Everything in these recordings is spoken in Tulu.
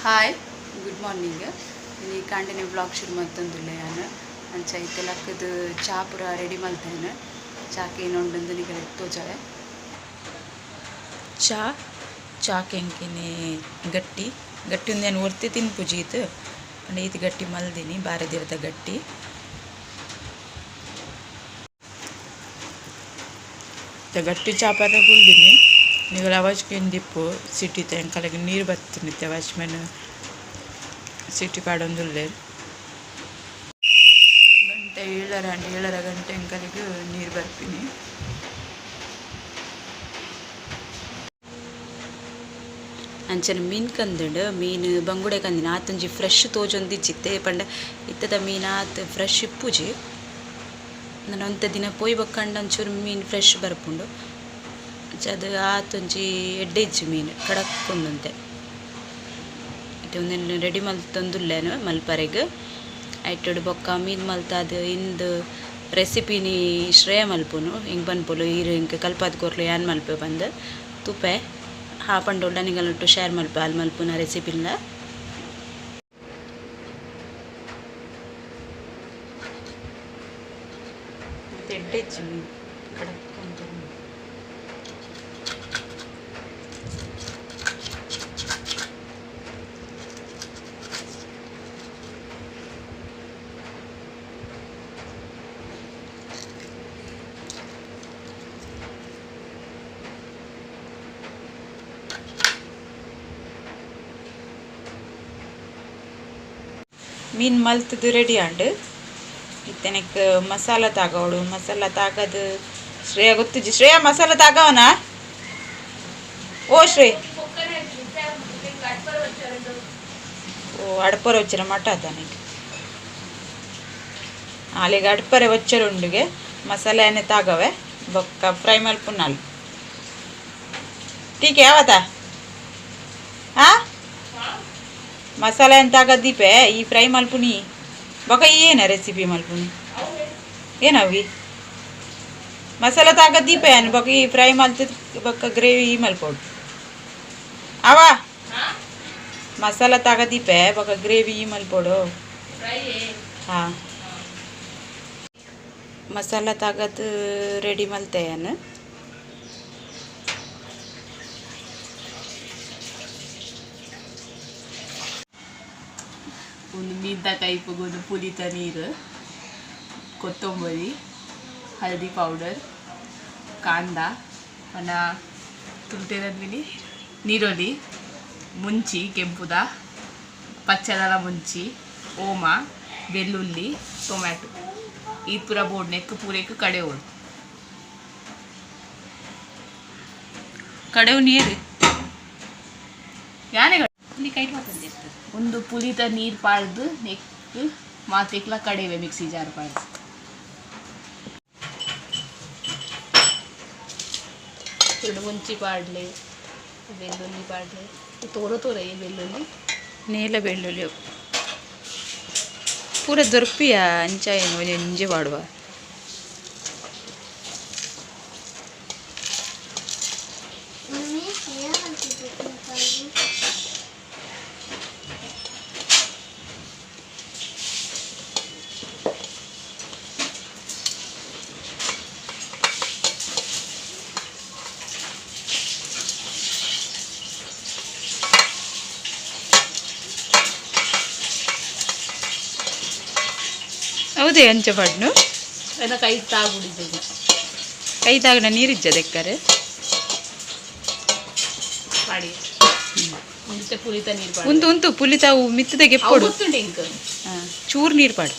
ಹಾಯ್ ಗುಡ್ ಮಾರ್ನಿಂಗ್ ಇನಿ ಕಾಂಡೆನೆ ವ್ಲಾಗ್ ಶುರು ಮಲ್ತೊಂದುಲ್ಲೆ ಯಾನ್ ಅಂಚ ಇತ್ತೆ ಲಕ್ಕುದು ಚಾ ಪೂರ ರೆಡಿ ಮಲ್ತೇನೆ ಚಾಕ್ ಏನುಂಡು ನಿಗಲೆ ತೋಜಾವೆ ಚಾ ಚಾಕ್ ಎಂಕಿನಿ ಗಟ್ಟಿ ಗಟ್ಟಿ ಉಂದೆನ್ ಒರ್ತಿ ತಿನ್ಪುಜಿ ಇತ್ ಪಂಡ ಈತ್ ಗಟ್ಟಿ ಮಲ್ದಿನಿ ಬಾರೆದಿರದ ಗಟ್ಟಿ ಗಟ್ಟಿ ಚಾ ಪರ ಕುಲ್ದಿನಿ ನಿಗಲ ಅವಾಜ್ ಕೇಂದಿಪ್ಪು ಸಿಟಿ ಎಂಕಲೆಗ್ ನೀರು ಬತ್ತುಂಡಿತ್ತೆ ವಾಚ್ಮೆನ್ ಸಿಟಿ ಪಾಡೊಂದುಲ್ಲೆರ್ ಗಂಟೆ ಏಳರ ಆಂಡ್ ಏಳರ ಗಂಟೆ ಎಂಕಲೆಗ್ ನೀರು ಬರ್ಪಿನಿ. ಅಂಚನೆ ಮೀನ್ ಕಂದುಂಡು ಮೀನ್ ಬಂಗುಡೆ ಕಂದಿನ ಆತೊಂಜಿ ಫ್ರೆಶ್ ತೋಜೊಂದಿಜ್ಜಿತ್ತೆ ಪಂಡ ಇತ್ತದ ಮೀನ್ ಆತ್ ಫ್ರೆಶ್ ಇಪ್ಪುಜಿ ನನ ಒಂತೆ ದಿನ ಪೋಯಿ ಬೊಕ್ಕಂಡ ಒಂಚೂರು ಮೀನ್ ಫ್ರೆಶ್ ಬರ್ಪುಂಡು ಅಂಚ ಅದು ಆತೊಂಜಿ ಎಡ್ಡೆ ಇಜ್ಜಿ ಮೀನ್ ಕಡಕ್ ಉಂಡುಂತೆ ಇತ್ತೆ ಉಂದೆನ್ ರೆಡಿ ಮಲ್ತೊಂದುಲ್ಲೆನ್ ಮಲ್ಪರೆಗ್ ಐಟೊಡು ಬೊಕ್ಕ ಮೀನ್ ಮಲ್ತಾದ್ ಇಂದ್ ರೆಸಿಪಿನಿ ಶ್ರೇಯ ಮಲ್ಪುನು ಎಂಕ್ ಪನ್ಪೊಲು ಈರ್ ಎಂಕ್ ಕಲ್ಪಾದ್ ಕೊರ್ಲೆ ಯಾನ್ ಮಲ್ಪೆ ಪಂದ್ ತೂಪೆ ಹಾ ಪಂಡೊಂಡ ನಿಗಲೊಟ್ಟು ಶೇರ್ ಮಲ್ಪೆ ಆಲ್ ಮಲ್ಪುನ ರೆಸಿಪಿನ್ಲ. ಎಡ್ಡೆ ಇಜ್ಜಿ ಮೀನ್ ಕಡಕ್ ಉಂಡು. ಮೀನ್ ಮಲ್ತುದು ರೆಡಿ ಆಂಡ್ ಇತ್ತೆ ನೆಕ್ ಮಸಾಲ ತಾಗವಡು ಮಸಾಲ ತಾಗದು ಶ್ರೇಯ ಗೊತ್ತುಜಿ ಶ್ರೇಯ ಮಸಾಲ ತಾಗವನಾ ಓ ಶ್ರೇ ಓ ಅಡ್ಪರ ವಚ್ಚರ ಮಟ ಆತನಿಗೆ ಅಲ್ಲಿಗೆ ಅಡ್ಪರೆ ವಚ್ಚರ ಉಂಡುಗೆ ಮಸಾಲೆ ಎಣ್ಣೆ ತಾಗವೆ ಬೊಕ್ಕ ಫ್ರೈ ಮಲ್ಪುನಾಲ್ ಟೀಕೆ ಯಾವತಾ ಹಾ ಮಸಾಲೆ ಅಂತ ದೀಪೆ ಈ ಫ್ರೈ ಮಲ್ಪುನಿ ಬೊಕ ಏನ ರೆಸಿಪಿ ಮಲ್ಪುನಿ ಏನವಿ ಮಸಾಲ ತಾಗ ದೀಪೆ ಅನ್ ಬೊಕ ಈ ಫ್ರೈ ಮಲ್ತ ಬೊಕ್ಕ ಗ್ರೇವಿ ಈ ಮಲ್ಪೊಡು ಅವ ಮಸಾಲ ತಾಗ ದೀಪೆ ಬೊಕ ಗ್ರೇವಿ ಈ ಮಲ್ಪೊಡು ಹಾ ಮಸಾಲ ತಾಗದ್ ರೆಡಿ ಮಲ್ತೆ ಯಾನ್. ಒಂದು ಮೀನ್ದ ಕೈಪುಗು ಒಂದು ಪುಲಿತ ನೀರು ಕೊತ್ತಂಬರಿ ಹಳದಿ ಪೌಡರ್ ಕಾಂದ ಪಂಡ ತುಲ್ತೇನಂದಿನಿ ನೀರುಳ್ಳಿ ಮುಂಚಿ ಕೆಂಪುದ ಪಚ್ಚದಲ ಮುಂಚಿ ಓಮ ಬೆಳ್ಳುಳ್ಳಿ ಟೊಮ್ಯಾಟೊ ಈ ಪೂರ ಬೋರ್ಡ್ ನೆಕ್ ಪೂರೆಕ್ ಕಡೆವೊಡು ಕಡೆವು ನೀರು ಯಾನೆ ಕೈಟ್ ಮಾತಂದಿತ್ತು ಒಂದು ಪುಲಿತ ನೀರು ಪಾಡ್ದು ನೆಕ್ ಮಾತೆಕ್ಲ ಕಡೆವೆ ಮಿಕ್ಸಿ ಜಾರ್ ಪಾಡ್ದು ಎರಡು ಮುಂಚಿ ಪಾಡ್ಲೆ ಬೆಳ್ಳುಳ್ಳಿ ಪಾಡ್ಲೆ ತೋರ ತೋರ ಈ ಬೆಳ್ಳುಳ್ಳಿ ನೇಲ ಬೆಳ್ಳುಳ್ಳಿ ಪೂರ ದೊರ್ಪಿಯ ಅಂಚ ಏನು ಒಂಜಿ ಪಾಡುವ ಹೌದೇ ಅಂಚ ಪಾಡ್ನು ಎಲ್ಲ ಕೈ ತಾಗುಡಿದ್ದೆ ಕೈ ತಾಗಣ ನೀರಿಜ್ಜ ದೆಕ್ಕರೆ ಪಾಡಿ ಮುಂಚೆ ಪುಲಿತ ನೀರು ಪಾಡು ಉಂತು ಉಂತು ಪುಲಿತಾವು ಮಿತ್ತದ ಗೆಪ್ಪೊಡು ಗೊತ್ತುಂಟು ಇಂಕ್ ಹಾಂ ಚೂರು ನೀರು ಪಾಡು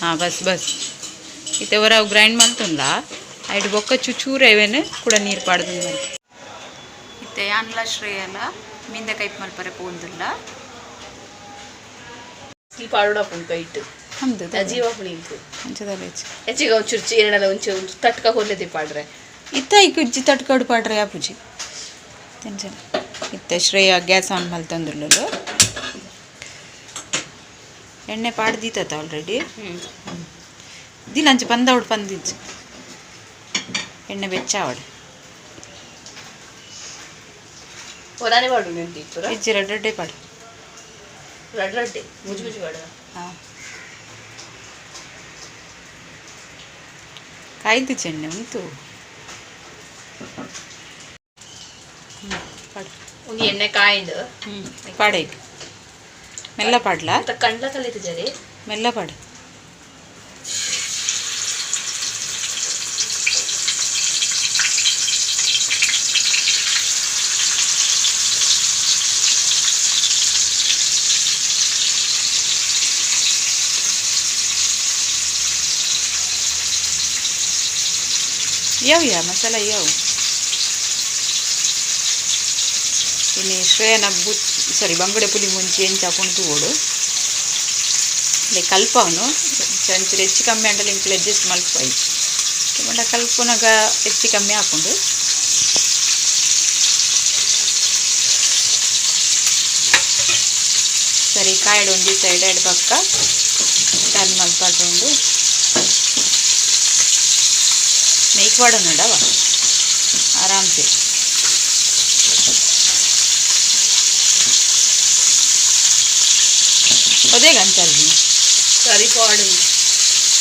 ಹಾಂ ಬಸ್ ಬಸ್ ಇತ್ತೆ ಒರ ಅವು ಗ್ರೈಂಡ್ ಮಲ್ತುಂಡ್ಲ ಐಟ್ ಬೊಕ್ಕ ಚೂರು ಐವೇನು ಕೂಡ ನೀರು ಪಾಡ್ದು ಇತ್ತೆ ಯಾನ್ಲ ಶ್ರೇಯಲ ಮೀಂದ ಕೈಪ್ ಮಲ್ಪರೆ ಪೋಂದುಲ್ಲ ಈ ಪಾಡುಡ ಕೈಟ್ ಹಂದು ಜೀವ ಪುಣಿ ಇಂಕ್ ಅಂಚದಲ್ಲ ಹೆಚ್ಚಿಗೆ ಒಂಚೂರು ಚೀರಡಲ ಒಂಚೂರು ತಟ್ಕ ಕೊರ್ಲೆದಿ ಪಾಡ್ರೆ ಇತ್ತ ಈ ಕುಜ್ಜಿ ತಟ್ಕೊಡು ಪಾಡ್ರೆ ಯಾಪುಜಿ ಟೆನ್ಷನ್ ಇತ್ತೆ ಶ್ರೇಯ ಗ್ಯಾಸ್ ಆನ್ ಮಲ್ತೊಂದುಲ್ಲಲು ಎಣ್ಣೆ ಪಾಡ್ದೀತತ ಆಲ್ರೆಡಿ ದಿನಂಚ ಪಂದವಡು ಪಂದಿಜ್ಜಿ ಎಣ್ಣೆ ಬೆಚ್ಚಾವಡು ಒರಾನೆ ಪಾಡು ನೆಂತಿ ಪೂರ ಇಜ್ಜಿ ರೆಡ್ಡೆ ಪಾಡು ರಡ್ ರಡ್ಡೆ ಮುಜು ಮುಜು ಪಾಡುವ. ಹಾಂ, ಕಾಯ್ದು ಚೆನ್ನೆ ಉಂಟು. ಪಾಡು. ಒಂದು ಎಣ್ಣೆ ಕಾಯ್ದು. ಹ್ಞೂ, ಪಾಡೈಕ್ ಮೆಲ್ಲ ಪಾಡ್ಲಾ? ಅಂತ ಕಂಡ್ಲ ಕಲಿತಿದ್ದಾರೆ. ಮೆಲ್ಲ ಪಾಡು. ಯಾವ ಯಾ ಮಸಾಲ ಯಾವ ಇನ್ನು ಶ್ರೇಯನ ಬುತ್ ಸಾರಿ ಬಂಗುಡೆ ಪುಲಿ ಮುಂಚೆ ಎಂಚ ಹಾಕೊಂಡು ತೂವೊಡು. ಕಲ್ಪವನು ಒಂಚೂರು ಹೆಚ್ಚು ಕಮ್ಮಿ ಅಂಡಲ ಇಂಕ್ಲು ಅಡ್ಜಸ್ಟ್ ಮಲ್ಪಾಯಿ ಪಂಡ ಕಲ್ಪುನಗ ಹೆಚ್ಚು ಕಮ್ಮಿ ಹಾಕೊಂಡು. ಸರಿ, ಕಾಯಡು ಒಂಜಿ ಸೈಡ್ ಎಡ್ ಪಕ್ಕ ಟರ್ನ್ ಮಲ್ಪಾಟುಂಡು. ನೆಯ್ಕ್ ಪಾಡೋಣಡವ ಆರಾಮ್ಸೆ. ಅದೇ ಗಂಚಾರ್ಜಿ. ಸರಿ, ಪಾಡು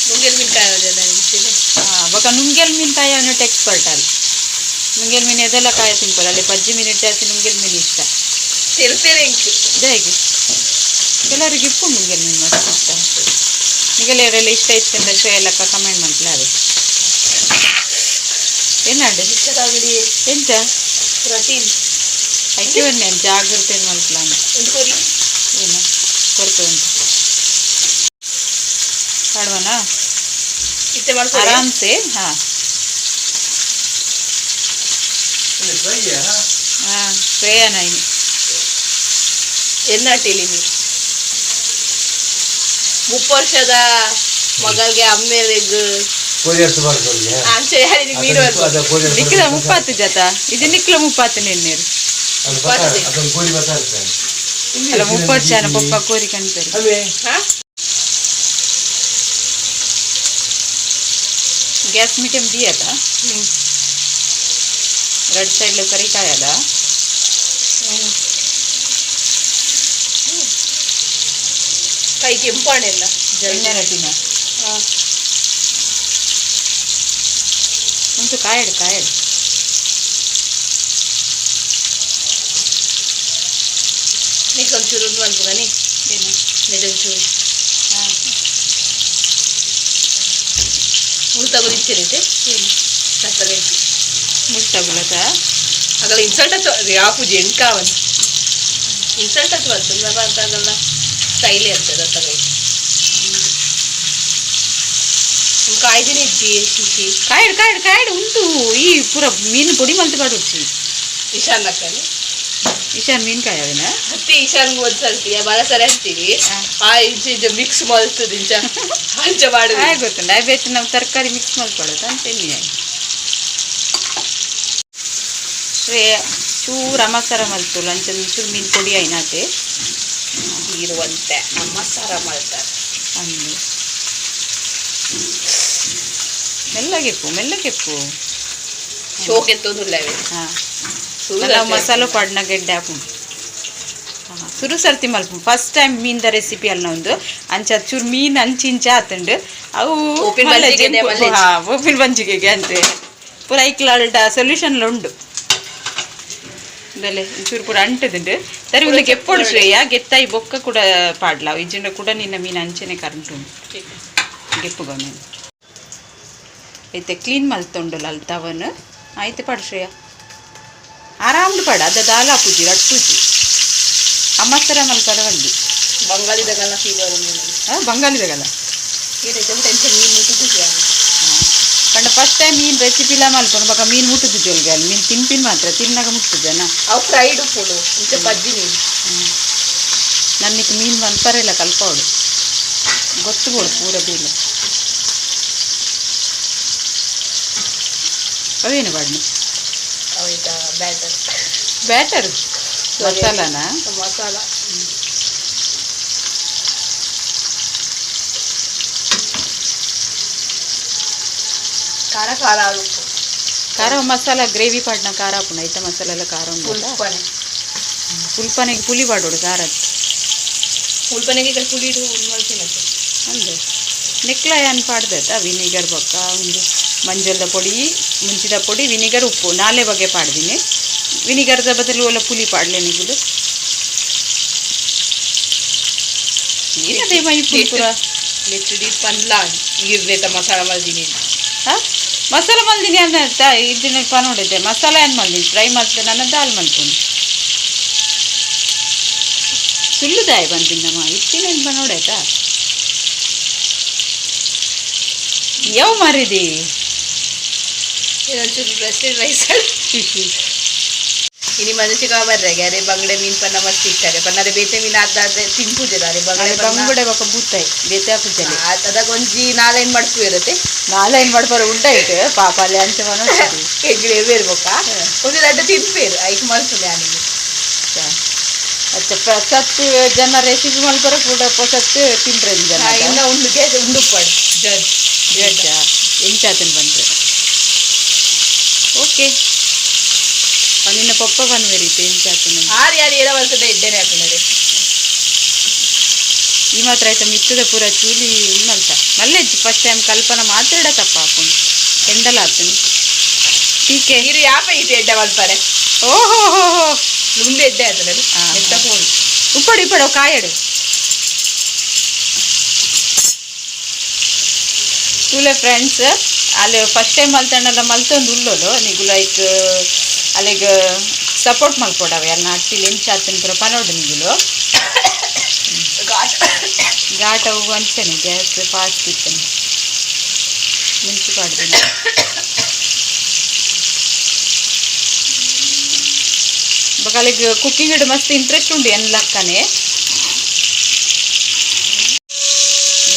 ನುಂಗೆಲ್ ಮೀನು ಕಾಯೋದಲ್ಲ ಇಂಚಿನ. ಹಾಂ, ಬೊಕ ನುಂಗೆಲ್ ಮೀನು ಕಾಯಿ ಅವನು ಎಕ್ಸ್ಪರ್ಟ್ ಅಲ್ಲಿ. ನುಂಗೆಲ್ ಮೀನು ಎದೆಲ್ಲ ಕಾಯ ತಿನ್ಪಲ್ಲ ಅಲ್ಲಿ. ಪಜ್ಜಿ ಮೀನು ಜಾಸ್ತಿ ನುಂಗೆಲ್ ಮೀನು ಇಷ್ಟ. ತೆಲ್ಪೇರೆ ಇಂಕ್. ಹೇಗೆ ಕೆಲವರಿಗೆ ಇಪ್ಪು ನುಂಗೆಲ್ ಮೀನು ಮಸ್ತ್ ಇಷ್ಟ. ನಿಗಲೆಯವರೆಲ್ಲ ಇಷ್ಟ ಇತ್ತಂದ್ರೆ ಶ್ರೇಯಲಕ್ಕ ಕಮೆಂಟ್ ಮಾಡ್ಲ. ಅದೇ ಏನಾಡು? ಇಷ್ಟದಾಗಲಿ. ಎಂಚ? ಪ್ರೋಟೀನ್. ಐಕ್ಯವನ್ನೇ ಜಾಗ್ರತೆ ಮಲ್ಪ್ಲಾನ. ಒಂದು ಕೊರಿ. ಏನು ಕೊರತೆ ಉಂಟು ಪಾಡ್ವನಾ? ಇತ್ತೆ ಮಾಡ್ಕೊ. ಆರಾಮ್ಸೆ. ಹಾಂ ಹಾಂ, ಶ್ರೇಯನ ಇನ್ನು. ಎನ್ನಾಟಿಲಿ ನೀ ಮುಪ್ಪ ವರ್ಷದ ಮಗಳಿಗೆ ಅಮ್ಮೇಲೆಗ್ ಅಂಚೆ ಯಾರಿಗೆ ಮೀನು ಬರ್ಬೋದು. ನಿಕ್ಲ ಮುಪ್ಪಾತು ಜಾತ ಇದು, ನಿಕ್ಲ ಮುಪ್ಪಾತು ನಿನ್ನೇರು. ಅಲ್ಲ, ಮುಪ್ಪತ್ತು ಜನ ಪಪ್ಪ ಕೋರಿ ಕಾಣ್ತಾರೆ. ಹಾ. ಗ್ಯಾಸ್ ಮೀಡಿಯಂ ದಿಯದ. ರೆಡ್ ಸೈಡ್ಲ ಸರಿ ಕಾಯದ. ಕೈ ಕೆಂಪಾಣೆಲ್ಲ. ಎಣ್ಣೆ ರಟ್ಟಿನ ಉಂಟು. ಕಾಯಡು ಕಾಯಡು. ನೀಕು ಒಂಚೂರು ಒಂದು ಮಲ್ಪುಗನಿ. ಏನು? ನೆಟೊಂಚೂರು. ಹಾಂ. ಮುಳ್ಳು ತಗೋದಿತ್ತೇನೆ. ಏನು? ತಪ್ಪಲೆ. ಮುಳ್ಳು ತಗುಲತ್ತ? ಆಗಲ್ಲ ಇನ್ಸಲ್ಟ್ ಹಚ್ಚ ಯಾಪುಜಿ ಎಂಕಾವನ್ ಇನ್ಸಲ್ಟ್ ಹಚ್ಚ ಬರ್ತದೆ ಅಂತ ಆಗಲ್ಲ. ಸ್ಟೈಲೇ ಇರ್ತದೆ ತಗೈ. ಕಾಯ್ದಿನ ಇಜ್ಜಿ ಶಿಶಿ. ಕಾಯಡು ಕಾಯಡು ಕಾಯಡು ಉಂಟು. ಈ ಪೂರ ಮೀನು ಪೊಡಿ ಮಲ್ತು ಪಾಡೊಡ್ಚಿ. ಇಶಾನ್ ಅಕ್ಕನೆ. ಇಶಾನ್ ಮೀನು ಕಾಯವೇನ? ಅತ್ತಿ ಇಶಾನ್ ಒಂದ್ಸರ್ತಿ ಬಲ ಸರಿ ಹಚ್ತೀವಿ. ಆ ಇಂಚ ಇಂಚ ಮಿಕ್ಸ್ ಮಲ್ತದ ಇಂಚ ಅಂಚ ಮಾಡುದು. ಆಯ್ ಗೊತ್ತುಂಡು ಆಯ್ ಬೇತೆ ನಾವು ತರಕಾರಿ ಮಿಕ್ಸ್ ಮಲ್ಪಡೋದು ಅಂತ ಎನ್ನಿ. ಶ್ರೇಯ ಚೂರು ಮಸಾಲ ಮಲ್ತುಲ್ಲ ಅಂಚ ಒಂಚೂರು ಮೀನು ಪೊಡಿ ಆಯ್ನಾತೆ. ಇರುವಂತೆ ಮಸಾಲ ಮಾಡ್ತಾರೆ. ಅಂದು ಮೆಲ್ಲಗೆಪ್ಪು ಮೆಲ್ಲಗೆಪ್ಪು. ಶೋಕ್ ಎತ್ತೋದುಲ್ಲವೇ. ಹಾಂ, ನಾವು ಮಸಾಲೆ ಪಾಡ್ನ ಗೆಡ್ಡೆ ಹಾಪುಂಡು. ಹಾಂ, ಸುರು ಸರ್ತಿ ಮಲ್ಪು ಫಸ್ಟ್ ಟೈಮ್ ಮೀನ್ದ ರೆಸಿಪಿ ಅಲ್ಲ ಒಂದು. ಅಂಚ ಚೂರು ಮೀನು ಅಂಚಿ ಇಂಚ ಆತುಂಡು ಅವು. ಉಪ್ಪಿನ ಬಂಜಿಗೆ ಇದೆ ಮಲ್ಲೆಜ್. ಹಾಂ, ಉಪ್ಪಿನ ಬಂಜಿಗೆ ಅಂತೆ ಪೂರ ಐಕ್ಲಾಲ್ಡ ಸೊಲ್ಯೂಷನ್ ಉಂಡು. ಬೆಲೆ ಒಂಚೂರು ಪೂರ ಅಂಟದುಂಡು. ಸರಿ, ಒಂದು ಗೆಪ್ಪೊಡು ಶ್ರೇಯ. ಗೆತ್ತಾಯಿ ಬೊಕ್ಕ ಕೂಡ ಪಾಡ್ಲ ಇಜ್ಜಿಂಡ ಕೂಡ ನಿನ್ನ ಮೀನು ಅಂಚೆನೆ ಕರೆಂಟ್ ಉಂಡು. ಗೆಪ್ಪುಗ ಮೀನು ಐತೆ. ಕ್ಲೀನ್ ಮಲ್ತೊಂಡುಲ ಅಲ್ಲಿ ತವನು. ಆಯ್ತು, ಪಾಡು ಶ್ರೇಯ, ಆರಾಮ್ಡು ಪಾಡ. ಅದ ದಾಲ ಪೂಜಿ ರಟ್ಟುಜಿ ಅಮ್ಮಸರ ಮಲ್ಪರ ಬಂದಿ. ಬಂಗಾಳಿದಾಗಲ್ಲ ಫೀಲ್. ಹಾಂ, ಬಂಗಾಲಿದಾಗಲ್ಲ. ಟೆನ್ಷನ್ ಮೀನು ಮುಟ್ಟುದು. ಪಂಡ ಫಸ್ಟ್ ಟೈಮ್ ಮೀನು ರೆಸಿಪಿಲ ಮಲ್ಪೊಂಡು ಬೊಕ ಮೀನು ಮುಟ್ಟುದು ಜೋಲ್ಗೆ ಅಲ್ಲಿ. ಮೀನು ತಿನ್ಪಿನ್ ಮಾತ್ರ ತಿನ್ನಾಗ ಮುಟ್ಟುಜನ. ಅವು ಫ್ರೈಡ್ ಉಪ್ಪುಡು ಇಂಚ ಬಜ್ಜಿ ಮೀನು. ನನ್ನಿಕ್ ಮೀನು ಮನ್ಪರೆಲ್ಲ ಕಲ್ಪವಡು ಗೊತ್ತು ಬೋಡು ಪೂರ ಬೀಲ. ಅವೇನು ಬಾಡ್ನು? ಅವಿತ ಬ್ಯಾಟರ್. ಬ್ಯಾಟರ್ ಮಸಾಲಾನಾ? ಮಸಾಲ. ಖಾರ ಖಾರ ಉಪ್ಪು. ಖಾರ ಮಸಾಲ ಗ್ರೇವಿ ಪಾಡ್ನ ಖಾರ ಹಾಪುಂಡು. ಐತ ಮಸಾಲ ಎಲ್ಲ ಖಾರ ಉಂಡು. ಪುಲ್ಪನೆ. ಪುಲ್ಪನೆಗೆ ಪುಲಿ ಪಾಡೋಡು ಖಾರ. ಉಲ್ಪನೆಗೆ ಈ ಕಡೆ ಪುಳಿ ಇಡು ಮಲ್ತಿನತ್ತೆ. ಅಂದೆ ನೆಕ್ಲ ಏನು ಪಾಡ್ದತ್ತ ವಿನಿಗರ್ ಬೊಕ್ಕ ಒಂದು ಮಂಜಲ್ದ ಪೊಡಿ, ಮುಂಚಿದ ಪೊಡಿ, ವಿನಿಗರ್, ಉಪ್ಪು ನಾಲೆ ಬಗೆ ಪಾಡ್ದಿನಿ. ವಿನಿಗರ್ದ ಬದಲು ಒಲ್ಲ ಪುಲಿ ಪಾಡ್ಲೆ ನಿಗುಲು. ಏನದೇ ಮೈ ಪುಲಿ ಪೂರ. ಲೆಚ್ಚುಡಿ ಪನ್ಲಾ ಇರ್ನೇತ ಮಸಾಲ ಮಲ್ದಿನಿ. ಹಾ, ಮಸಾಲ ಮಲ್ದಿನಿ ಅಂದ ಇದನ್ನ ಪನೋಡಿದ್ದೆ. ಮಸಾಲ ಏನು ಮಲ್ದಿನಿ? ಫ್ರೈ ಮಲ್ತೆ ನನ್ನ ದಾಲ್ ಮಲ್ಪುನಿ. ಸುಳ್ಳುದಾಯ ಬಂದಿದ್ದಮ್ಮ ಇತ್ತಿನ ಪನೋಡಾಯ್ತಾ ಯಾವ ಮಾರಿದಿ. ಇದೊಂಚೂರು ರಸ್ಟೆಡ್ ರೈಸ್. ಶಿಶಿ. ಇನಿ ಮಂಜು ಚಿಕ್ಕ ಬರ್ರೆಗೆ ಅರೆ ಬಂಗಡೆ ಮೀನ್ ಪನ್ನ ಮಸ್ತ್ ಇಟ್ಟಾರೆ ಪನ್ನ. ಅರೆ ಬೇತೆ ಮೀನ್ ಆದ ತಿನ್ಪೂಜೆದಾರೆ ಬಂಗಡೆ. ಬಂಗುಡೆ ಬೊಕ್ಕ ಬೂತಾಯಿ ಬೇತೆ ಪೂಜಲೆ. ಅದಾಗ ಒಂಜಿ ನಾಲೈನ್ ಮಡ್ಪು ಇರುತ್ತೆ. ನಾಲೈನ್ ಮಾಡ್ಪಾರ ಉಂಡಾಯ್ತು ಪಾಪ ಅಲ್ಲಿ ಅಂಚ ಮನೋಡಿ. ಎಂಗ್ರೆ ಬೇರೆ ಬೊಕ್ಕ ಒಂದು ದಡ್ಡ ತಿನ್ಪೇರು ಐಕ್ ಮಲ್ಪುನೆ ಆನಿಗೆ. ಅಚ್ಚ, ಸತ್ತು ಜನ ರೆಸಿಪಿ ಮಲ್ಪರ ಕೂಡ ಸತ್ತು ತಿಂಡ್ರೆ ಜನ. ಇನ್ನ ಉಂಡುಗೆ ಉಂಡುಪ್ಪಾಡು ಜಡ್ಜ್. ಜಡ್ಜ ಎಂಚಾತನ್ ಬಂದ್ರೆ ಓಕೆ. ನಿನ್ನ ಪಪ್ಪ ಬಂದ್ಬೇರಿತ್ತು ಎಂಚಾತನ. ಆರು ಯಾರು ಏರ ವರ್ಷದ ಇದ್ದೇನೆ ಹಾಕಿದರೆ. ಈ ಮಾತ್ರ ಆಯ್ತಾ ಮಿತ್ತದ ಪೂರ ಚೂಲಿ ಉನ್ನಲ್ತ ಮಲ್ಲೆಜ್ಜಿ. ಫಸ್ಟ್ ಟೈಮ್ ಕಲ್ಪನಾ ಮಾತಾಡ ತಪ್ಪ ಹಾಕೊಂಡು ಎಂಡಲ ಆತನು ಟೀಕೆ. ನೀರು ಯಾಪ ಇದು ಎಡ್ಡೆ ಮಲ್ಪರೆ. ಓಹೋ ಹೋ ಹೋ. ಉಂಡು ಎಡ್ಡೆ ಆತನ. ಎಂತ ಫೋನ್. ಉಪ್ಪಡು ಇಪ್ಪಡು ಕಾಯಡು ತೂಲೆ ಫ್ರೆಂಡ್ಸ್. ಅಲ್ಲಿ ಫಸ್ಟ್ ಟೈಮ್ ಮಲ್ತಂಡಲ್ಲ ಮಲ್ತೊಂದು ಉಲ್ಲೋಲು ನಿಗು ಲೈಕ್ ಅಲ್ಲಿಗೆ ಸಪೋರ್ಟ್ ಮಲ್ಪೊಡವ ಎಲ್ಲ ಅಟ್ಟಿಲ್ ಎಂಚಾತನ ಪೂರ ಪನೋಡು ನಿಗುಲು. ಘಾಟ ಹೋಗು ಅಂಚನೆ ಗ್ಯಾಸ್ ಫಾಸ್ಟ್ ಇತ್ತನೆ ಮುಂಚೆ ಪಾಡ್ದಿನಿ. ಬೊಕ ಅಲ್ಲಿಗೆ ಕುಕ್ಕಿಂಗ್ ಮಸ್ತ್ ಇಂಟ್ರೆಸ್ಟ್ ಉಂಡು ಎನ್ ಲಕ್ಕನೆ.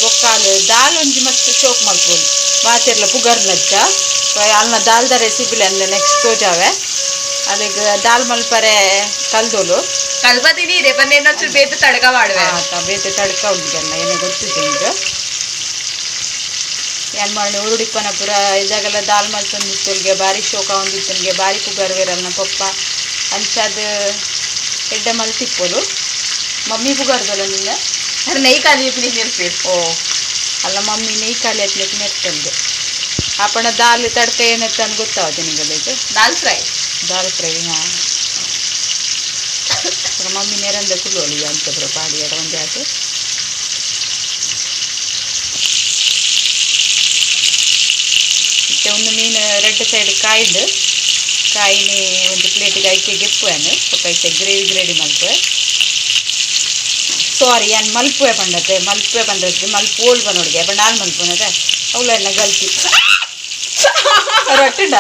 ಬೊಕ್ಕಾಲು ದಾಲ್ ಒಂಜಿ ಮಸ್ತ್ ಶೋಕ್ ಮಲ್ಪೊಡು ಮಾತೆರ್ಲ ಪುಗರ್ಲಜ್ಜ. ಅಲ್ನ ದಾಲ್ದ ರೆಸಿಪಿ ಅಂದ್ ನೆಕ್ಸ್ಟ್ ತೋಜಾವೆ. ಅಲ್ಲಿಗೆ ದಾಲ್ ಮಲ್ಪರೆ ಕಲ್ದೋಲು. ಕಲ್ಪತೀನಿ ಇದೆ ಬನ್ನಿ ಇನ್ನೊಂಚೂರು ಬೇತೆ ತಡಕ ಮಾಡುವೆ. ಬೇತೆ ತಡ್ಕ ಉಂಟಲ್ಲ ಏನೋ ಗೊತ್ತಿದೆ ಈಗ ಏನ್ ಮಾಡಿ ಉರುಡಿಪ್ಪನ ಪೂರ ಇದಾಗೆಲ್ಲ ದಾಲ್ ಮಲ್ತೊಂದಿತ್ತಲ್ಗೆ ಬಾರಿ ಶೋಕ ಒಂದಿತ್ತನ್ಗೆ ಬಾರಿ ಪುಗರ್ವೇರಲ್ನ ಪಪ್ಪ ಅಂಚಾದ ಎಡ್ಡೆ ಮಲ್ತಿಪ್ಪೋಲು. ಮಮ್ಮಿ ಪುಗರ್ದಲ್ಲ ನಿನ್ನ? ಅರೆ ನೈ ಖಾಲಿ ನಿರ್ಪೇರು. ಓ ಅಲ್ಲ, ಮಮ್ಮಿ ನೆಯ್ ಖಾಲಿ ಹತ್ಲಿಕ್ಕೆ ನೆರ್ತಂದೆ. ಆಪಣ ದಾಲ್ ತಡ್ಕ ಏನತ್ತ ಅಂತ ಗೊತ್ತಾವತ್ತೆ ನಿಮಗೆ? ದಾಲ್ ಫ್ರೈ. ದಾಲ್ ಫ್ರೈ, ಹಾಂ. ಮಮ್ಮಿ ನೇರಂದ ಕುಲ್ಲೋಳಿ ಅಂತ ಬ್ರೋ ಪಾಡಿ ಎಡ ಒಂದೇ ಆತು. ಮತ್ತೆ ಒಂದು ಮೀನು ರೆಡ್ ಸೈಡ್ ಕಾಯ್ದು ಕಾಯಿನಿ ಒಂದು ಪ್ಲೇಟಿಗೆ ಐಕೆ ಗೆಪ್ಪು ಅನ್ನು ಬೊಕ್ಕ ಐತೆ ಗ್ರೇವಿ ರೆಡಿ ಮಲ್ಪುವೆ. ಸಾರಿ, ಯಾನ್ ಮಲ್ಪುವೆ ಪಂಡತೆ ಮಲ್ಪುವೆ ಪಂಡತೆ ಮಲ್ಪೋಲ್ ಪನೋಡ್ಗೆ ಪಂಡ ಆಲ್ ಮಲ್ಪುನತೆ ಅವಳು ಎಲ್ಲ ಗಲ್ತಿ ರೊಟ್ಟುಂಡ.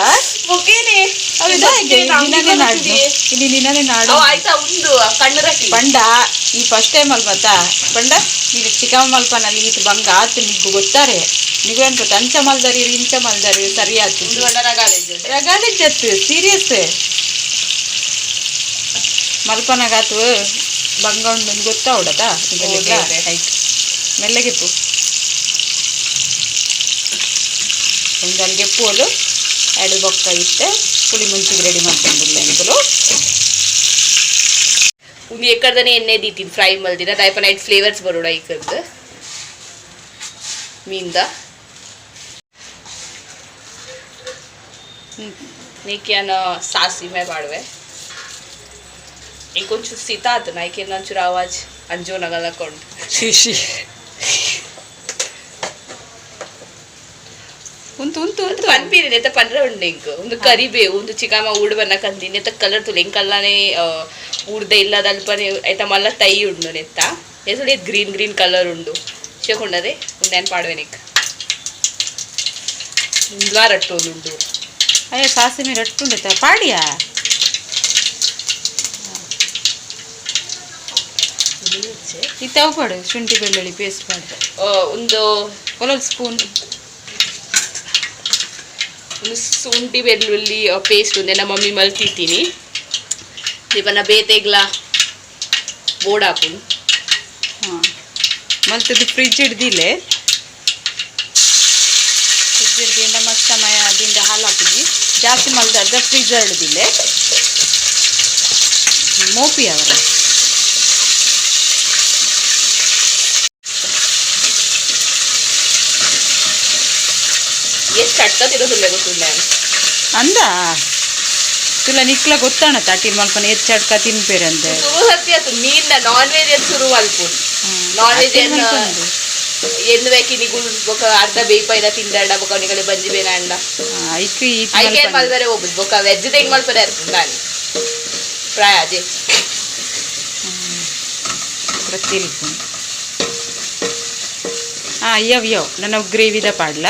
ಬೊಕ್ಕೇನೆ. ಅವು ಇದಾಗೆ ನಿನ್ನನೆ ನಾಡು ಇಲ್ಲಿ ನಿನ್ನನೆ ನಾಡು. ಅವು ಆಯ್ತಾ ಉಂಡು ಕಣ್ಣು ರಟ್ಟಿ. ಪಂಡ ಈ ಫಸ್ಟ್ ಟೈಮ್ ಅಲ್ಪತ್ತ ಪಂಡ ನೀನು ಚಿಕ್ಕಮ್ಮ ಮಲ್ಪನಲ್ಲಿ ಈತ ಬಂಗ ಆತು ನಿಗ್ಗು ಗೊತ್ತಾರೆ ನಿಗು ಅನ್ಪತ್ತ ಅಂಚ ಮಲ್ದಾರಿ ಇಂಚ ಮಲ್ದಾರಿ ಸರಿ ಆತು. ಉಂಡು ಬಂಡ ರಗಾಲೇಜ್. ರಗಾಲೆ ಜತ್ತು ಸೀರಿಯಸ್ ಮಲ್ಪನಾಗಾತು ಬಂಗ ಉಂಡು ಗೊತ್ತಾ ಉಡತಾ. ಹೈಕ್. ಮೆಲ್ಲಗೆಪ್ಪು ಒಂದು ಅಲ್ಲಿಗೆ ಪೋಲು ಎರಡು ಬೊಕ್ಕ ಇತ್ತೆ ಪುಳಿ ಮುಂಚಿಗೆ ರೆಡಿ ಮಾಡ್ಕೊಂಡು ಎಂಕುಲು. ಉಂದು ಎಕ್ಕಡ್ದನೆ ಎಣ್ಣೆ ದೀತೀನಿ ಫ್ರೈ ಮಲ್ದಿನ ದಯಪ ನೈಟ್ ಫ್ಲೇವರ್ಸ್ ಬರೋಡ ಐಕದ್ದು ಮೀನ್ದ. ನೀಕ್ಯಾನ ಸಾಸಿವೆ ಬಾಡುವೆ. ಇಂಕೊಂಚೂರು ಶೀತ ಆತು ನಾಯ್ಕೆ ಒಂಚೂರು ಆವಾಜ್ ಅಂಜೋನಗಲ್ಲ ಕೊಂಡು. ಶಿಶಿ ಉಂತು ಉಂತು ಉಂತು. ಪನ್ಪಿರಿ ನೆತ್ತ ಪನ್ರ ಉಂಡು ಇಂಕ್ ಒಂದು ಕರಿಬೇವು ಒಂದು ಚಿಕ್ಕಮ್ಮ ಊಡು ಬನ್ನ ಕಂದಿ ನೆತ್ತ ಕಲರ್ ತುಲೆ ಇಂಕಲ್ಲಾನೆ ಊರ್ದ ಇಲ್ಲದ ಅಲ್ಪನೆ ಐತ ಮಲ್ಲ ತೈ ಉಂಡು ನೆತ್ತ ಎಸುಳಿ ಗ್ರೀನ್ ಗ್ರೀನ್ ಕಲರ್ ಉಂಡು ಶೇಕೊಂಡದೆ ಉಂಡು ಪಾಡುವೆ ನಿಕ್ ಉಂಡ್ಲಾ ರಟ್ಟು ಉಂಡು. ಅಯ್ಯೋ, ಸಾಸಿವೆ ರಟ್ಟುಂಡತ ಪಾಡಿಯಾ. ಇತ್ತವು ಪಾಡು ಶುಂಠಿ ಬೆಳ್ಳುಳ್ಳಿ ಪೇಸ್ಟ್ ಪಾಡು. ಒಂದು ಒಂದೊಂದು ಸ್ಪೂನ್. ಒಂದು ಶುಂಠಿ ಬೆಳ್ಳುಳ್ಳಿ ಪೇಸ್ಟ್ ಒಂದೇ ನಮ್ಮ ಮಮ್ಮಿ ಮಲ್ತಿತ್ತೀನಿ ದೀಪನ ಬೇತೆಗ್ಲ ಬೋರ್ಡ್ ಹಾಕುನು. ಹಾಂ, ಮಲ್ತದ್ದು ಫ್ರಿಜ್ ಹಿಡ್ದಿಲ್ಲ. ಫ್ರಿಜ್ ಹಿಡ್ದಿಂದ ಮಸ್ತ್ ಸಮಯ ದಿಂದ ಹಾಲು ಹಾಕಿದ್ವಿ ಜಾಸ್ತಿ ಮಲ್ದ ಅರ್ಧ ಫ್ರೀಜರ್ ಹಿಡ್ದಿಲ್ಲ ಮೋಪಿ ಅವರ. ಚಟ್ಕ ತಿನ್ನೋದಿಲ್ಲ ಗೊತ್ತುಂಡೆ ನಾನು. ಅಂದ ತುಲ ನಿಕ್ಲ ಗೊತ್ತಾಣ ಅಟಿಲ್ ಮಲ್ಪನ ಎತ್ ಚಟ್ಕ ತಿನ್ಪೇರಂತೆ. ಶುರು ಸತ್ಯ ಆತು ಮೀನ್ ನಾನ್ ವೆಜ್ ಎತ್ ಶುರು ಮಲ್ಪುನ್ ನಾನ್ ವೆಜ್. ಅಟಿಲ್ ಮಲ್ಪೊಂದು. ಎನ್ನು ಬೇಕಿ ನಿಗುಲ್ ಬೊಕ ಅರ್ಧ ಬೇಯ್ಪೈನ ತಿಂದಾಡ ಬೊಕ ನಿಗಲೆ ಬಂಜಿ ಬೇನ ಅಂಡ. ಐಕ್ ಈತ್ ಐಕೆ ಮಲ್ಪಂದು. ಮಲ್ಪರೆ ಹೋಗುದು ಬೊಕ ವೆಜ್ ತೆಂಗ್ ಮಲ್ಪರೆ ಇರ್ತದೆ ನಾನು ಪ್ರಾಯ ಅದೇ. ಪೂರ ತಿಲ್ಪುಂಡು. ಆ ಯವ್ ಯವ್ ನನ್ನ ಗ್ರೇವಿದ ಪಾಡ್ಲ.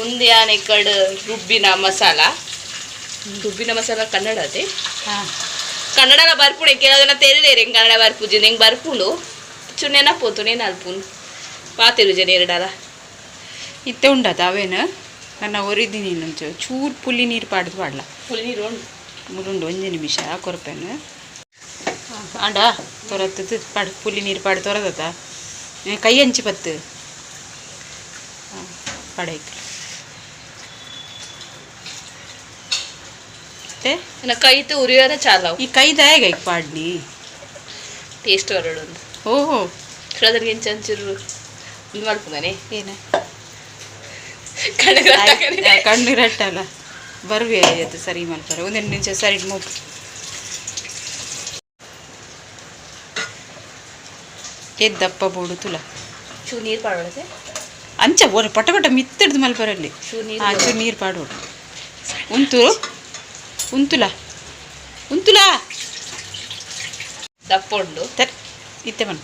ಒಂದು ಯಾನೆ ಕಡ್ ರುಬ್ಬಿನ ಮಸಾಲ, ರುಬ್ಬಿನ ಮಸಾಲ ಕನ್ನಡ ಅದೇ. ಹಾಂ. ಕನ್ನಡನ ಬರ್ಪುಣೆ ಕೆಲವು ತೆಲ್ಲೇರಿ ಕನ್ನಡ ಬರ್ಪುಜಿ ನಿಂಗೆ ಬರ್ಪುಂಡು ಚು ನೆನಪೋತು ನೇನಲ್ಪುಂಡು ಪಾತೆರು ಜನ ಎರಡಲ್ಲ. ಇತ್ತೆ ಉಂಡತ ಅವೇನು ನನ್ನ ಒರಿದಿನಿ ಒಂಚೂರು ಚೂರು ಪುಲಿ ನೀರು ಪಾಡ್ದು ಪಾಡ್ಲ. ಪುಲಿ ನೀರು ಉಂಡು. ಮುರುಂಡು ಒಂಜಿ ನಿಮಿಷ ಕೊರ್ಪೆನು ಆಂಡ ತೊರತ್ತದು ಪಾಡ್ ಪುಲಿ ನೀರು ಪಾಡ್ ತೊರದತ ಕೈ ಹಂಚಿ ಪತ್ತು ಪಡೈಕ್ ಮತ್ತೆ. ನನ್ನ ಕೈತು ಉರಿಯೋದ ಚಾಲವು. ಈ ಕೈ ದಾಯಗ ಐಕ್ ಪಾಡ್ನಿ. ಟೇಸ್ಟ್ ಬರೋಡು. ಓಹೋ. ಅದ್ರಿಗೆ ಇಂಚಂಚೂರು ಇದು ಮಲ್ಪುಂಗನೆ. ಏನ? ಕಣ್ಣು. ಕಣ್ಣು ರಟ್ಟಲ್ಲ ಬರ್ವಿ ಆಯ್ತು ಸರಿ ಮಲ್ಪರೆ ಒಂದೆರಡು ನಿಮಿಷ ಸರಿ ಮೂಪ್ ಎದ್ದಪ್ಪ ಬೋಡು ತುಲ. ಚೂ ನೀರು ಪಾಡೋಳತೆ. ಅಂಚ ಒರ ಪಟ ಪಟ ಮಿತ್ತಿಡ್ದು ಮಲ್ಪರಲ್ಲಿ. ಚೂ ನೀರು. ಆ ಚೂರು ನೀರು ಪಾಡೋಡು ಉಂತು ಉಂತುಲ ಉಂತುಲ. ದಪ್ಪ ಉಂಡು. ತರ್ ಇತ್ತೆ ಬನ್.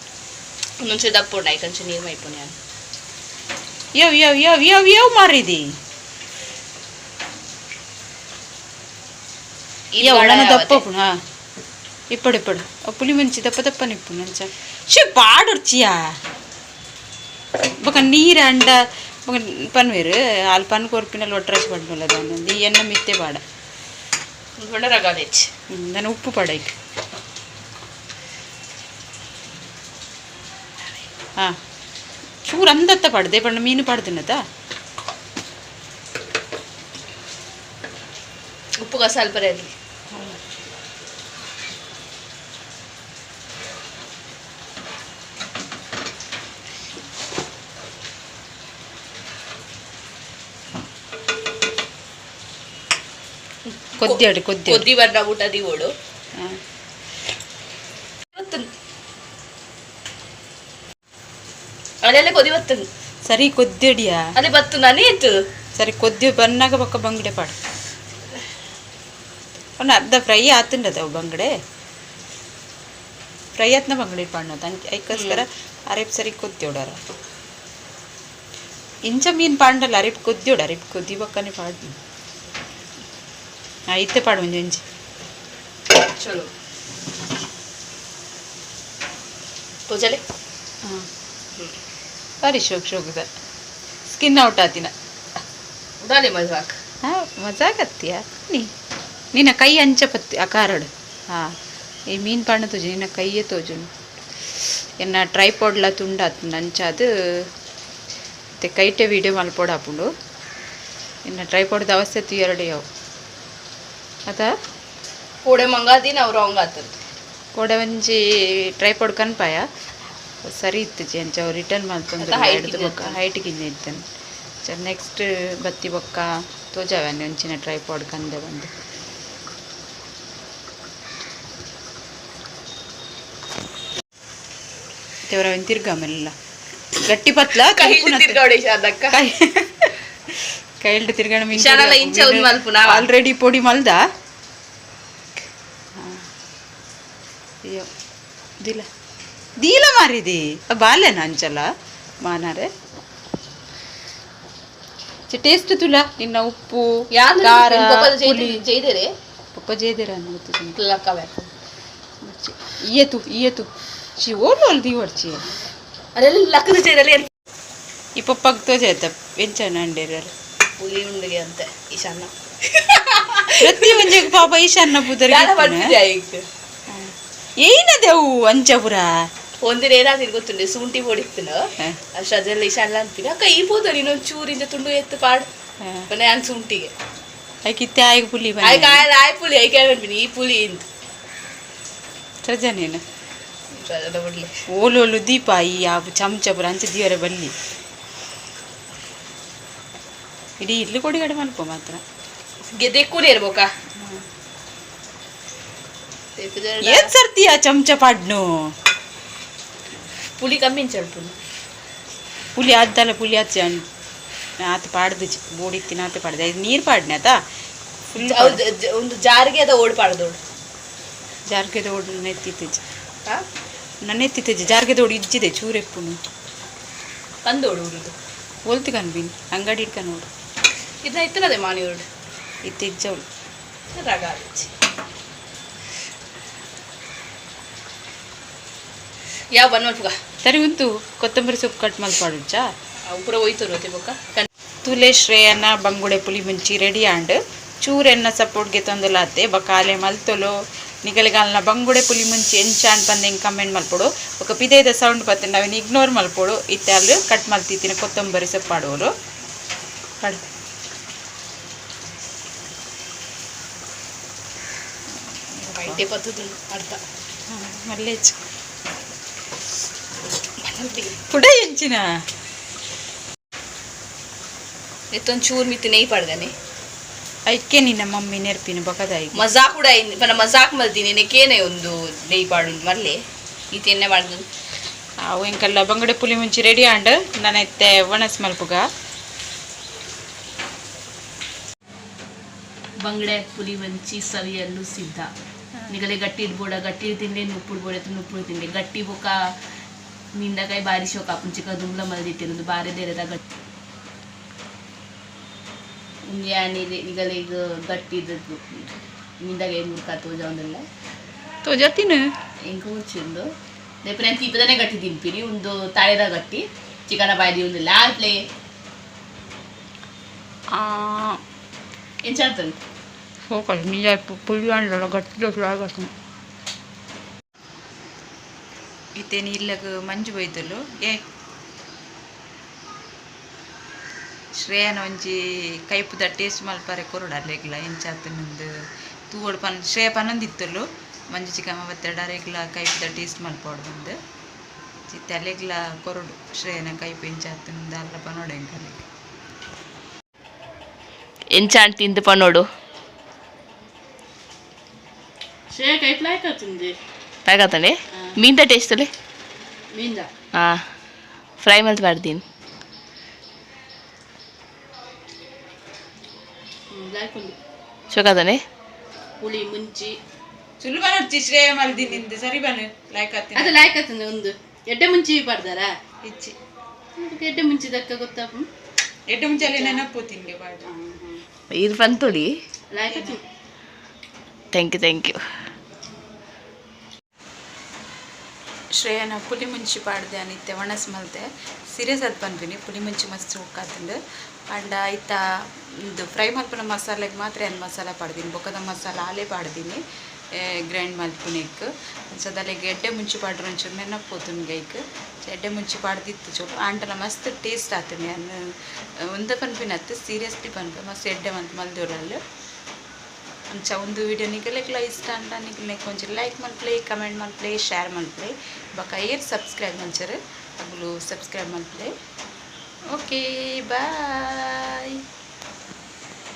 ಒಂದೊಂಚೂರು ದಪ್ಪ ಉಂಡು ಐಕಂಚು ನೀರು ಮೈಪುಣೆ ನಾನು. ಯವ್ ಯವ್ ಯವ್ ಯವ್ ಯವ್ ಮಾರಿದಿ. ಯವ್ ನನ್ನ ದಪ್ಪ ಪುಣ ಇಪ್ಪಡು ಇಪ್ಪಡು ಆ ಪುಲಿ ಮುಂಚಿ ದಪ್ಪ ದಪ್ಪ ನಿಪ್ಪು ನಂಚ ಶೇ ಪಾಡೊರ್ಚಿಯಾ ಬೊಕ ನೀರು ಅಂಡ ಬೊಕ ಪನ್ವೇರು ಆಲ್ ಪನ್ ಕೊರ್ಪಿನ ಲೊಟ್ರಾಶಿ ಪಡ್ನುಲ್ಲ ದಾನ ಈ ಎನ್ನ ಮಿತ್ತೆ ಪಾಡ. ರಗಾಲೆಚ್. ನಾನು ಉಪ್ಪು ಪಾಡೈಕ್ ಹಾಂ ಚೂರು ಅಂದತ್ತ ಪಾಡ್ದೆ ಪಂಡ ಮೀನು ಪಾಡ್ದಿನತ. ಉಪ್ಪು ಕಸಾಲ್ ಬರೆಯಲಿ. ಕೊದ್ದಿಯಾಡು ಕೊದ್ದಿಯಾಡು. ಕೊದ್ದಿ ಬರ್ನ ಊಟ ದಿವೋಡು. ಹಾಂ. ಅದೆಲ್ಲ ಕೊದಿ ಬತ್ತಂದು. ಸರಿ ಕೊದ್ದಿಡಿಯಾ. ಅದೇ ಬತ್ತು ನಾನೇ ಇತ್ತು. ಸರಿ ಕೊದ್ದಿ ಬನ್ನಾಗ ಬೊಕ್ಕ ಬಂಗಡೆ ಪಾಡು ಒಂದು ಅರ್ಧ ಫ್ರೈ ಆತುಂಡದ ಅವು ಬಂಗಡೆ ಫ್ರೈ ಆತ್ನ ಬಂಗಡೆ ಪಾಡ್ನ ಐಕೋಸ್ಕರ ಅರೇಪ್ ಸರಿ ಕೊದ್ದಿಯೋಡಾರ ಇಂಚ ಮೀನು ಪಾಂಡಲ್ಲ ಅರೇಪ್ ಕೊದ್ದಿಯೋಡು ಅರೇಪ್ ಕೊದ್ದಿ ಬಕ್ಕನೆ ಪಾಡ್ನು. ಹಾಂ ಇತ್ತೆ ಪಾಡು ಒಂಜಿ ಒಂಜಿ. ಚಲೋ ಪೂಜಲೆ. ಹಾಂ ಬಾರಿ ಶೋಕ್ ಶೋಕದ ಸ್ಕಿನ್ ಔಟ್ ಆತಿನ. ಉದಾಲೆ ಮಜಾಕ್. ಹಾಂ ಮಜಾಕತ್ತೀಯ ನೀ ನಿನ್ನ ಕೈ ಅಂಚ ಪತ್ತಿ ಆ ಕಾರಡು ಹಾಂ ಈ ಮೀನು ಪಾಂಡ ತೋಜು ನಿನ್ನ ಕೈಯೇ ತೋಜುನು ಎನ್ನ ಟ್ರೈಪಾಡ್ಲ ತುಂಡಾತು ಅಂಚಾದ್ ಮತ್ತೆ ಕೈಟೆ ವೀಡಿಯೋ ಮಲ್ಪೊಡು ಆಪುಂಡು ಇನ್ನು ಟ್ರೈಪಾಡ್ದ ಅವಶ್ಯತೆ ಎರಡು ಯಾವು ಅತ. ಕೋಡೆ ಮಂಗಾದಿ ನಾವು ರಾಂಗ್ ಆತಂತ. ಕೋಡೆ ಒಂಜಿ ಟ್ರೈಪಾಡ್ ಕನ್ಪಾಯ ಸರಿ ಇತ್ತು ಅಂಚ ಅವು ರಿಟರ್ನ್ ಮಲ್ತೊಂದು ಅತ್ತ height ಹಿಡ್ದು ಬೊಕ್ಕ ಹೈಟ್ ಗಿಂಜ ಇತ್ತನು ನೆಕ್ಸ್ಟ್ ಬತ್ತಿ ಬೊಕ್ಕ ತೋಜಾವೆ ಒಂಚಿನ ಟ್ರೈಪಾಡ್ ಕಂದೆ ಬಂದು ದೇವರ ತಿರ್ಗ ಆಮೇಲೆಲ್ಲ ಗಟ್ಟಿ ಪತ್ಲ. ಕೈ ತಿರ್ಗಾವಡೆ ಶಾದಕ್ಕ. ಕೈಲ್ಡ್ ತಿರ್ಗಣ. ಇಶಾನಲ ಇಂಚ ಒಂದ್ ಮಲ್ಪುನ. ಆಲ್ರೆಡಿ ಪೊಡಿ ಮಲ್ದ. ಅಯ್ಯೋ ದಿಲ ದೀಲ ಮಾರಿದಿ ಬಾಲೆನ ಅಂಚಲ ಮಾನಾರೆ ಟೇಸ್ಟ್ ತುಲ ನಿನ್ನ ಉಪ್ಪು ಖಾರ ಪುಲಿ. ಜೈದರೆ. ಪಪ್ಪ ಜೇದಿರ ಗೊತ್ತು. ಲಕ್ಕವೆ. ಇಯತು ಇಯತು ಚಿ ಓಲು ಓಲ್ ದೀವಡ್ಚಿ. ಅದೆಲ್ಲ ಲಕ್ಕದ ಜೈದಲ್ಲಿ. ಈ ಪಪ್ಪಗ್ ತೋಜಾಯ್ತ ಎಂಚ ಅಂಡೇರ. ಪುಲಿ ಉಂಡಿಗೆ ಅಂತೆ ಈಶಾನ. ಪ್ರತಿ ಒಂಜೆಗ್ ಪಾಪ ಈಶಾನ್ನ ಪುದರ್. ದಾದ ಪನ್ಪುಜೆ ಐಕ್? ಏನದೆ ಅವು ಅಂಚಪುರ? ಒಂದಿನ ಏನಾಗ್ತದೆ ಗೊತ್ತುಂಡೆ ಶುಂಠಿ ಪೊಡಿ ಇತ್ತಿನ ಅಷ್ಟು ಅದೆಲ್ಲ ಈಶಾನ್ ಅನ್ಪಿನ ಅಕ್ಕ ಈ ಪೋದ ನೀನು ಚೂರು ಇಂಚ ತುಂಡು ಎತ್ತು ಪಾಡ್ ಮನೆ ಅನ್ ಶುಂಠಿಗೆ. ಐಕಿತ್ತೆ ಆಯ್ಗ್ ಪುಲಿ. ಆಯ್ಕೆ ಆಯ್ ಆಯ್ ಪುಲಿ ಐಕೆ ಅನ್ಪಿನಿ ಈ ಪುಲಿ ಇಂತ. ಸಜನೇನ. ಬಿಡ್ಲಿ. ಓಲು ಓಲು ದೀಪ ಈ ಆ ಚಮಚ ಪುರ ಅಂಚ ದೀವರೆ ಬಲ್ಲಿ. ಇಡೀ ಇಲ್ಲಿ ಕೊಡಿಗಡೆ ಮಲ್ಪ ಮಾತ್ರ ಗೆದೆಕ್ಕೂನೇ ಇರ್ಬೋಕ ಏನ್ ಸರ್ತಿಯ ಚಮಚ ಪಾಡ್ನು ಪುಲಿ ಕಮ್ಮಿ ಇಂಚಲ್ಪುನು ಪುಲಿ ಆದ್ದಲ್ಲ ಪುಲಿ ಆಚೆ ಆತ ಪಾಡ್ದು ಬೋಡಿತ್ತಿನ ಆತ ಪಾಡ್ದು ಇದು ನೀರು ಪಾಡ್ನೆ ಆತ ಫುಲ್ ಒಂದು ಜಾರಿಗೆ ಅದ ಓಡ್ ಪಾಡ್ದೋಡು ಜಾರ್ಗೆ ದೋಡು ನೆತ್ತಿತ್ತಿಜಿ ನನ್ನ ಎತ್ತಿತ್ತಿಜಿ ಜಾರ್ಗೆ ದೋಡು ಇಜ್ಜಿದೆ ಚೂರೆಪ್ಪುನು ಕಂದೋಡು ಉರುದು ಒಲ್ತು ಕನ್ಬಿನ್ ಅಂಗಡಿ ಇಡ್ಕ ನೋಡು ಇದನ್ನ ಇತ್ತನದೆ ಮಾನಿಯೋಡು ಇತ್ತ ಇಜ್ಜವಳು ರಗ ಆಚೆ ಯಾವ ಬನ್ ಮಲ್ಪುಗ ಸರಿ ಉಂತು ಕೊತ್ತಂಬರಿ ಸೊಪ್ಪು ಕಟ್ ಮಲ್ಪಾಡುಚ್ಚಾ ಅವು ಪೂರ ಹೋಯ್ತು ರೋತಿ ಬೊಕ್ಕ ತುಲೆ ಶ್ರೇಯನ ಬಂಗುಡೆ ಪುಲಿ ಮುಂಚಿ ರೆಡಿ ಆಂಡ್ ಚೂರೆನ್ನ ಸಪೋರ್ಟ್ಗೆ ತೊಂದಲಾತೆ ಬಕಾಲೆ ಮಲ್ತೊಲು ನಿಗಲಿಗಾಲ್ನ ಬಂಗುಡೆ ಪುಲಿ ಮುಂಚಿ ಎಂಚಾಂಡ್ ಪಂದ್ ಹೆಂಗೆ ಕಮೆಂಟ್ ಮಲ್ಪೊಡು ఒక ಪಿದೇದ ಸೌಂಡ್ ಬತ್ತಂಡ ಅವಿನ ಇಗ್ನೋರ್ ಮಲ್ಪೊಡು ಇತ್ತೆ ಅಲ್ಲಿ ಕಟ್ ಮಲ್ತಿತ್ತಿನ ಕೊತ್ತಂಬರಿ ಸೊಪ್ಪಾಡೋರು ಕಡ್ ಬೈಟೆ ಪತ್ತದು ಅರ್ಧ ಮಲ್ಲೇಚ್ ಕುಡ ಎಂಚಿನ ಎತ್ತೊಂದು ಚೂರು ಮಿತ್ತು ನೆಯ್ ಪಾಡ್ದಾನೆ ಐಕೆ ನಿನ್ನ ಮಮ್ಮಿ ನೆರ್ಪಿನ ಬಕದಾಯಿ ಮಜಾಕ್ ಕೂಡ ಪನ ಮಜಾಕ್ ಮಲ್ತೀನಿ ನೆಕ್ಕೇನೆ ಒಂದು ನೆಯ್ ಪಾಡು ಮಲ್ಲೆ ಈ ತಿನ್ನೆ ಮಾಡ್ದು ಅವು ಎಂಕಲ್ಲ ಬಂಗಡೆ ಪುಲಿ ಮುಂಚಿ ರೆಡಿ ಆಂಡ್ ನಾನು ಇತ್ತೆ ಒಣಸ್ ಮಲ್ಪುಗ ಬಂಗಡೆ ಪುಲಿ ಮಂಚಿ ಸವಿಯಲ್ಲು ಸಿದ್ಧ ನಿಗಲೆ ಗಟ್ಟಿ ಇಡ್ಬೋಡ ಗಟ್ಟಿ ತಿಂಡೆ ನುಪ್ಪುಡು ಬೋಡ ನುಪ್ಪುಡು ತಿಂಡೆ ಗಟ್ಟಿ ಬೊಕ್ಕ ಮೀನ್ದಕಾಯಿ ಬಾರಿ ಶೋಕ ಪುಂಚಿಕ ದುಂಬ್ಲ ಮಲ್ದಿತ್ತಿರೋದು ಬಾರಿ ದೇರದ ಗಟ್ಟಿ ಉಂಜೆ ನಿಗಲೆ ಈಗ ಗಟ್ಟಿ ಇದ್ದದ್ದು ಮೀನ್ದಾಕಾಯಿ ಮುರ್ಕ ತೋಜ ಒಂದಲ್ಲ ತೋಜಾತಿನ ಎಂಕ ಮುಚ್ಚಿಂದು ದೇಪನೆ ತೀಪದನೆ ಗಟ್ಟಿ ತಿನ್ಪಿನಿ ಒಂದು ತಾಳೆದ ಗಟ್ಟಿ ಚಿಕನ ಬಾಯಿ ಒಂದು ಲಾಲ್ ಪ್ಲೇ ಎಂಚಾಡ್ತದೆ ಹೋಗಲ್ಲ ನಿಜ ಪುಲಿ ಅಂಡಲ್ಲ ಗಟ್ಟಿ ದೋಸೆ ಇತ್ತೇನು ಇಲ್ಲಗ ಮಂಜು ಬೈದಲು ಏ ಶ್ರೇಯನ ಒಂಜಿ ಕೈಪುದ ಟೇಸ್ಟ್ ಮಲ್ಪರೆ ಕೊರಡು ಅಲ್ಲೆಗ್ಲ ಎಂಚಾತು ನಂದು ತೂವೊಡು ಪನ್ ಶ್ರೇಯ ಪನ್ನೊಂದಿತ್ತಲು ಮಂಜು ಚಿಕ್ಕಮ್ಮ ಬತ್ತೆರಡು ಅರೆಗ್ಲ ಕೈಪುದ ಟೇಸ್ಟ್ ಮಲ್ಪೋಡು ಬಂದು ಚಿತ್ತೆ ಅಲ್ಲೆಗ್ಲ ಕೊರಡು ಶ್ರೇಯನ ಕೈಪು ಎಂಚಾತು ನಂದು ಅಲ್ಲ ಪನೋಡು ಎಂಕಲೆಗ್ ಎಂಚಾಂಡ್ ತಿಂದು ಪನ್ನೋಡು ಶ್ರೇಯ ಕೈಪ್ಲ ಆಯ್ಕತ್ತುಂದೆ ತಾಗತ್ತಾನೆ ಮೀನ್ದ ಟೇಸ್ಟ್ ಅಲ್ಲಿ ಮೀನ್ದ ಹಾಂ ಫ್ರೈ ಮಲ್ತ್ ಮಾಡ್ತೀನಿ ಲಾಯ್ಕೊಂಡು ಚೊಕತಾನೆ ಪುಳಿ ಮುಂಚಿ ಸುಲು ಬನೊಡ್ಚಿ ಶ್ರೇಯ ಮಲ್ದಿ ಸರಿ ಬನ್ ಲೈಕ್ ಆತೀನಿ ಅದು ಲಾಯ್ಕತ್ತುಂದೆ ಒಂದು ಎಡ್ಡೆ ಮುಂಚಿ ಪಡ್ದಾರ ಇಚ್ಚಿ ಅದಕ್ಕೆ ಎಡ್ಡೆ ಮುಂಚಿ ದಕ್ಕ ಗೊತ್ತಾಪ ಎಡ್ಡೆ ಮುಂಚೆ ನೆನಪು ತಿಂಗೆ ಬಾಡ ಇದು ಬಂತೋಳಿ ಲಾಯ್ಕತ್ತು thank you thank you ಶ್ರೇಯನ ಪುಲಿ ಮುಂಚಿ ಪಾಡ್ದೆ ಅನಿತ್ತೆ ಒಣಸ್ ಮಲ್ತೆ ಸೀರಿಯಸ್ ಅದು ಪನ್ಪಿನಿ ಪುಲಿ ಮುಂಚಿ ಮಸ್ತ್ ಉಕ್ಕಾತಂಡು ಅಂಡ ಇತ್ತ ಇದು ಫ್ರೈ ಮಲ್ಪುನ ಮಸಾಲೆಗೆ ಮಾತ್ರ ಏನು ಮಸಾಲ ಪಾಡ್ದೀನಿ ಬೊಕ್ಕದ ಮಸಾಲ ಆಲೇ ಪಾಡ್ದೀನಿ ಗ್ರೈಂಡ್ ಮಲ್ಪುನೆಕ್ ಅಂಚದಲ್ಲಿಗೆ ಎಡ್ಡೆ ಮುಂಚಿ ಪಾಡ್ರ ಒಂಚೂರು ನೆನಪು ಗೈಕ್ ಎಡ್ಡೆ ಮುಂಚಿ ಪಾಡ್ದಿತ್ತು ಚೂರು ಆಂಟಲ ಮಸ್ತ್ ಟೇಸ್ಟ್ ಆತುಂಡು ಅನ್ ಉಂದ ಪನ್ಪಿನತ್ತು ಸೀರಿಯಸ್ಲಿ ಪನ್ಪೆ ಮಸ್ತ್ ಎಡ್ಡೆ ಮಂತ್ ಮಲ್ದೂರಲ್ಲಿ ಅಂಚ ಒಂದು ವಿಡಿಯೋ ನಿಗಲೆಗ್ಲ ಇಷ್ಟ ಅಂಡ ನಿಗಲ್ನೆಕ್ ಒಂಚೂರು ಲೈಕ್ ಮಲ್ಪ್ಲೆ ಕಮೆಂಟ್ ಮಲ್ಪ್ಲೆ ಶೇರ್ ಮಲ್ಪ್ಲೆ ಬೊಕ ಏರ್ ಸಬ್ಸ್ಕ್ರೈಬ್ ಮಲ್ಚರ್ ಅಗುಲು ಸಬ್ಸ್ಕ್ರೈಬ್ ಮಲ್ಪ್ಲೆ ಓಕೆ ಬಾಯ್.